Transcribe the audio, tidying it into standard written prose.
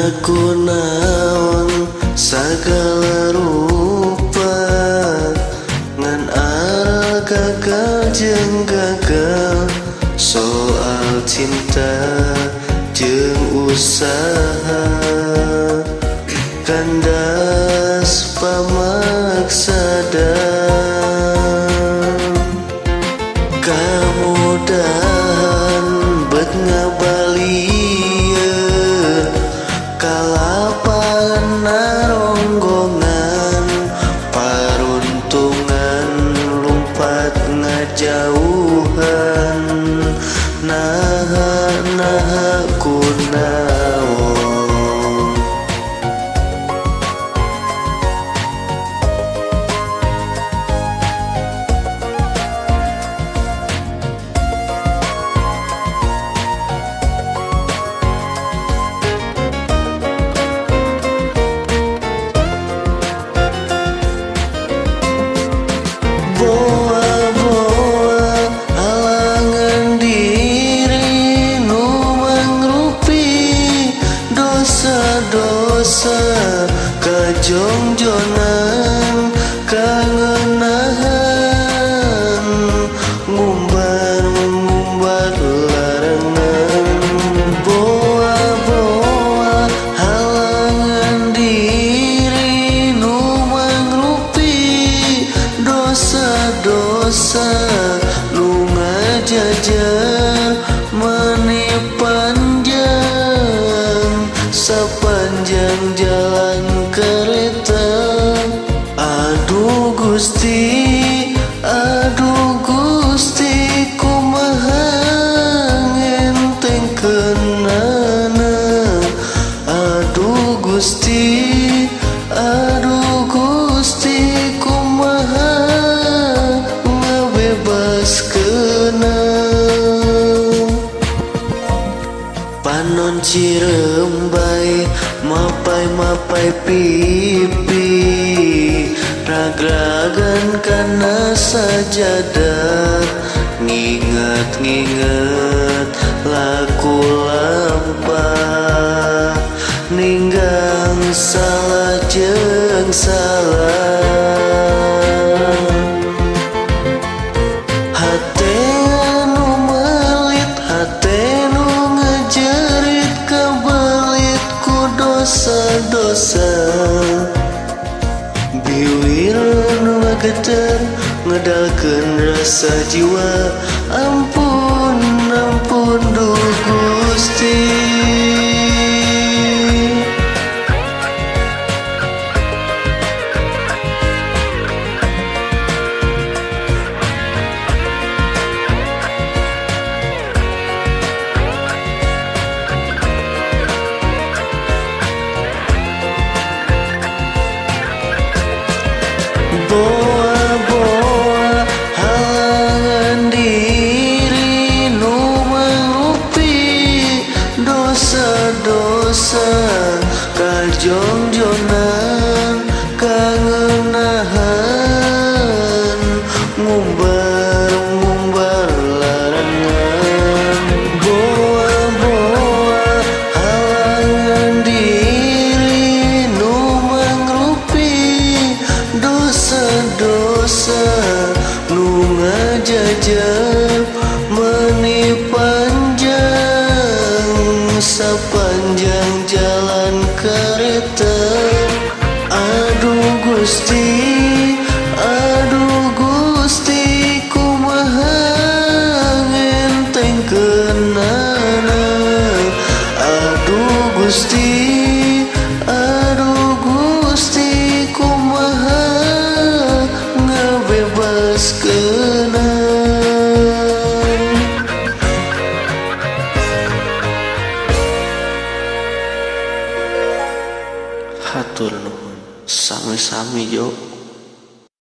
Nah kunaon sagala rupa ngan aral gagal jeung gagal soal cinta jeung usaha kandas pamaksada kamudahan bet ngabalieun kalapangan naronggongan paruntungan lumpat ngajauhan naha naha kunaon. Boa-boa halangan diri nu mangrupi dosa-dosa kajongjonan kangenahan ngumbar-ngumbar larangan. Boa-boa halangan diri nu mangrupi dosa-dosa nu ngajajar meni panjang sepanjang jalan kereta. Aduh Gusti, aduh Gusti, kumaha ngentengkeunana. Aduh Gusti, aduh Gusti, kumaha ngabebaskeunna. Panon Cirembay mapai-mapai pipi ragragan kana sajadah nginget-nginget laku lampah ninggang salah jeung salah. Hate anu melit, hate nu ngejerit kabelit ku dosa-dosa biwir nu ngageter ngedalkeun rasa jiwa. Ampun ampun duh Gusti. Boa-boa halangan diri nu mangrupi dosa-dosa kajongjonan kangenahan ngumbar-ngumbar larangan. Boa-boa halangan diri nu mangrupi dosa-dosa nu ngajajar meni panjang sepanjang jalan kereta. Aduh Gusti, aduh Gusti, kumaha ngentengkeunana. Aduh Gusti, aduh Gusti, kumaha ngabebaskeunna. Hatur nuhun sami-sami yo.